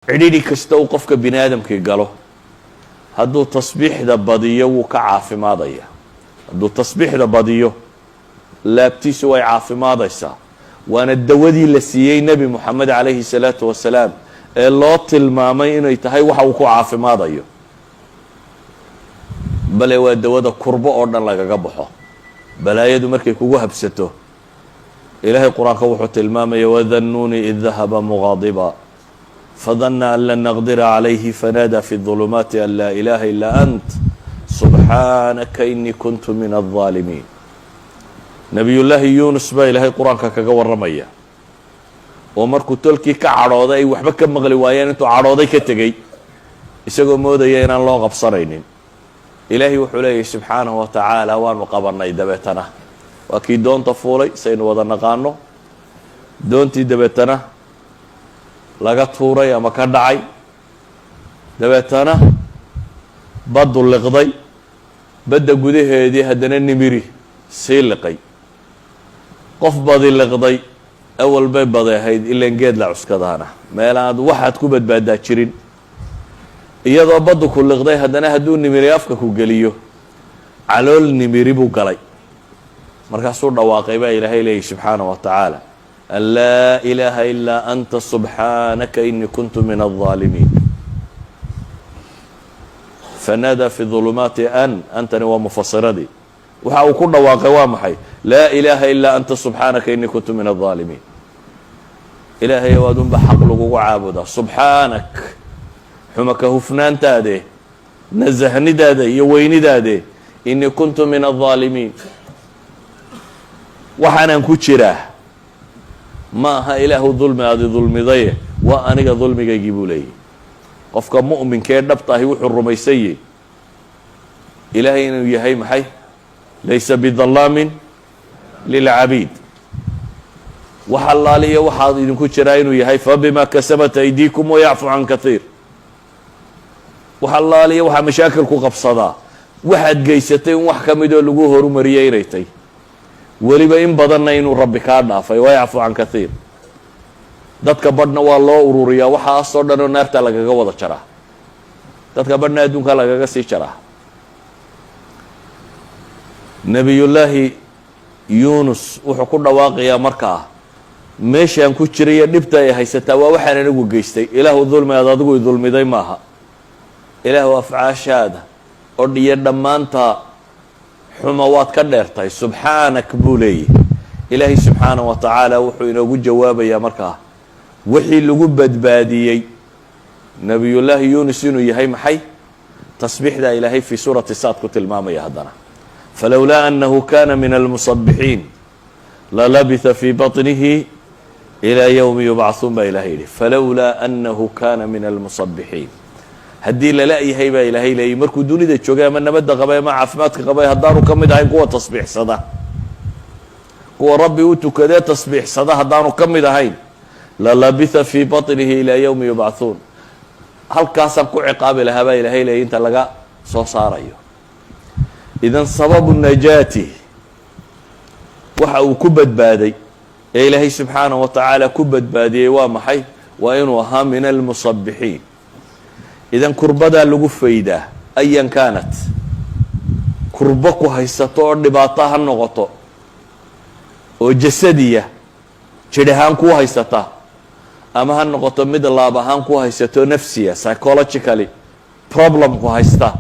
Cidhidhi kasta uu qofka bini aadamkii galo, hadduu tasbiixda badiyo, wuu ka caafimaadaya. Hadduu tasbiixda badiyo, laabtiisu way caafimaadaysaa. Waana dawadii la siiyey Nebi Moxamed calayhi الsalaatu wasalaam ee loo tilmaamay inay tahay waxa uu ku caafimaadayo. Bale waa dawada kurbo oo dhan lagaga baxo. Balaayadu markay kugu habsato, Ilaahay Qur-aanka wuxuu tilmaamaya: وذا النون إذ ذهب مغاضبا فظن أن لن نقدر عليه فنادى في الظلمات أن لا إله إلا أنت سبحانك إني كنت من الظالمين. Nebiyullaahi Yuunus baa Ilaahay Qur-aanka kaga warramaya, oo markuu tolkii ka cadhooday, ay waxba ka maqli waayeen, intuu cadhooday ka tegey, isagoo moodaya inaan loo qabsanaynin. Ilaahay wuxuu leeyahy subxaanahu wa tacaala: "Waanu qabannay." Dabeetana waa kii doonta fuulay, saynu wada naqaano. Doontii dabeetana laga tuuray ama ka dhacay, dabeetana baddu liqday. Badda gudaheedii haddana nimiri sii liqay. Qof badi liqday awal bay badi ahayd, ilan geed la cuskadaana meel aad waxaad ku badbaadaa jirin. Iyadoo baddu ku liqday, haddana hadduu nimiri afka ku geliyo, calool nimiri buu galay. Markaasuu dhawaaqay baa Ilaahay leeyahy subxaanaه wa tacaala: أن لا إله إلا أنت سبحانك إني كنت من الظالمين. فنادى في الظلمات أن antani waa mufasiradii. Waxa uu ku dhawaaqay waa maxay? لا إله إلا أنت سبحانك إني كنت من الظالمين. Ilaahay adunba xaq lagugu caabudaa. سبحانك, xumaka hufnaantaade, nasahnidaada iyo weynidaade, إني كنت من الظالمين. Waxaanaan ku jiraa ma aha, Ilaahu, dulmi aadi dulmidaye, waa aniga dulmigaygii, buu leeyahy. Qofka mu'minka ee dhabta ahi wuxuu rumaysanyey Ilaahay inuu yahay maxay? ليس بظلام للعبيد. Wax allaaliya waxaad idinku jiraa inuu yahay فبما كسبت أيديكم ويعفو عن كثير. Wax allaaliya waxaa mashaakil ku qabsadaa, waxaad geysatay in wax ka midoo lagu horumariyey inay tay, weliba in badanna inuu Rabbi kaa dhaafay. ويعفو عن كثير. Dadka badhna waa loo ururiyaa waxaasoo dhan oo naarta lagaga wada jaraa, dadka badhna adduunka lagaga sii jaraa. Nebiyullaahi Yuunus wuxuu ku dhawaaqayaa markaa: "Meeshaan ku jirayo dhibta ay haysataa waa waxaan anigu geystay. Ilaahu, dulmi aad adigu idulmiday maaha. Ilaahu, afcaashaada oo dhiyo dhammaanta xuma waad ka dheertahay. سبحانك," buu leeyahy. Ilaahay subxaanah wa tacaala wuxuu inoogu jawaabayaa markaa wixii lagu badbaadiyey Nebiyullaahi Yuunus inuu yahay maxay? Tasbiixdaa. Ilaahay fii suurati Saad ku tilmaamaya haddana: فلولا أنه كان من المسبحين للبث في بطنه إلى يوم يبعثون, baa Ilahay yihi. فلولا أنه كان من المسبحين, haddii lala yahay, baa Ilaahay leeyay, markuu dunida joogay ama nabadda qabay ama caafimaadka qabay, haddaanu ka mid ahayn kuwa tasbiixsada, kuwa Rabbi u tukadee tasbiixsada, haddaanu ka mid ahayn, للبث في بطنه إلى يوم يبعثون, halkaasaan ku ciqaabi lahaa, baa Ilaahay leeyay, inta laga soo saarayo. إذن سبب نجاته, waxa uu ku badbaaday ee Ilaahay subxaanaه wa tacaala ku badbaadiyey, waa maxay? Waa inuu ahaa من المسبحين. إذن kurbadaa lagu faydaa, أيا كانت, kurbo ku haysato oo dhibaato ha noqoto, oo jasadiya, jidh ahaan ku haysata, ama ha noqoto mid laab ahaan ku haysato, nafsiya, psychologically problem ku haysta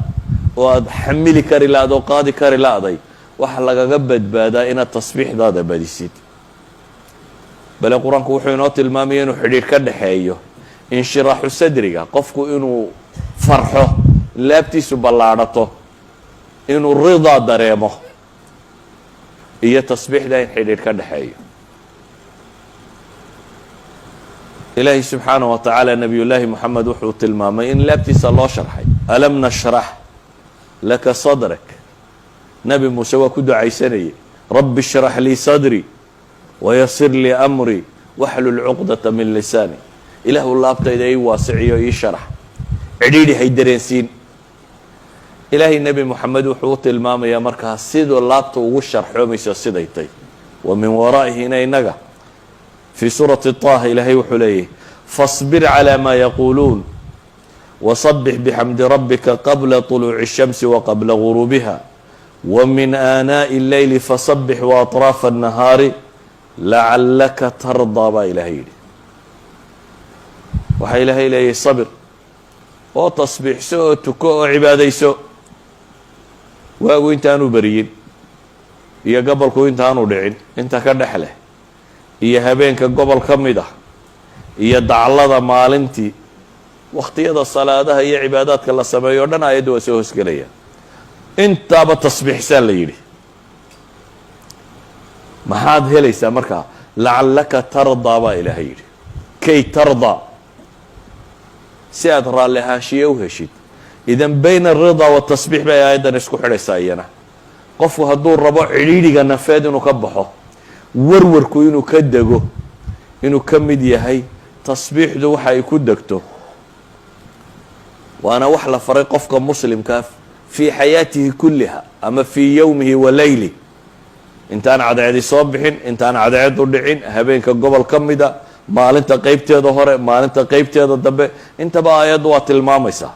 oo aada xamili kari la-d oo qaadi kari la-day, waxaa lagaga badbaadaa inaad tasbiixdaada badisid. Bale Qur-aanku wuxuu inoo tilmaamaya inuu xidhiidh ka dhexeeyo inshiraaxu sadriga, qofku inuu farxo, laabtiisu ballaadhato, inuu ridaa dareemo, iyo tasbiixda in xidhiidh ka dhexeeyo. Ilaahi subxaanaه wa tacaala Nebiyullaahi Moxamed wuxuu tilmaamay in laabtiisa loo sharxay: ألم نشرح لك صدرك. Nebi Muuse waa ku ducaysanayay: رب اشرح لي صدري ويسر لي أمري واحلل عقدة من لساني. Ilaahu, laabtayda ii waasiciyo, ii sharax, cidhiidhi hay dareensiin. Ilaahay Nebi Moxamed wuxuu u tilmaamayaa markaa siduu laabta ugu sharxoomayso siday tay. ومن ورائه-na innaga fii suurati Taha Ilaahay wuxuu leeyahy: فاصبر على ما يقولون وسبح بحمد ربك قبل طلوع الشمس وقبل غروبها ومن آناء الليل فسبح وأطراف النهار لعلك ترضى, baa Ilaahay yidhi. Waxaa Ilaahay leeyahy: sabir oo tasbiixso oo tuko oo cibaadayso waagu intaanu beriyin iyo gobolku intaanu dhicin, inta ka dhex leh, iyo habeenka gobol ka mid ah, iyo daclada maalintii, wakhtiyada salaadaha iyo cibaadaadka la sameeyo o dhan. Aayadda waa soo hoosgelaya. Intaaba tasbiixsaa la yidhi. Maxaad helaysaa markaa? لعلك ترضى, baa Ilaahay yidhi. كي ترضى, si aad raalli ahaanshiye u heshid. إذن بين الرضا والتسبيح bay aayaddan isku xidhaysaa iyana. Qofku hadduu rabo cidhiidhiga nafeed inuu ka baxo, warwarku inuu ka dego, inuu ka mid yahay tasbiixdu waxa ay ku degto, waana wax la faray qofka muslimkaa في حياته كلها ama في يومه وليله, intaan cadceedi soo bixin, intaan cadceedu dhicin, habeenka gobol ka mida, maalinta qeybteeda hore, maalinta qeybteeda dambe, intaba aayaddu waa tilmaamaysaa.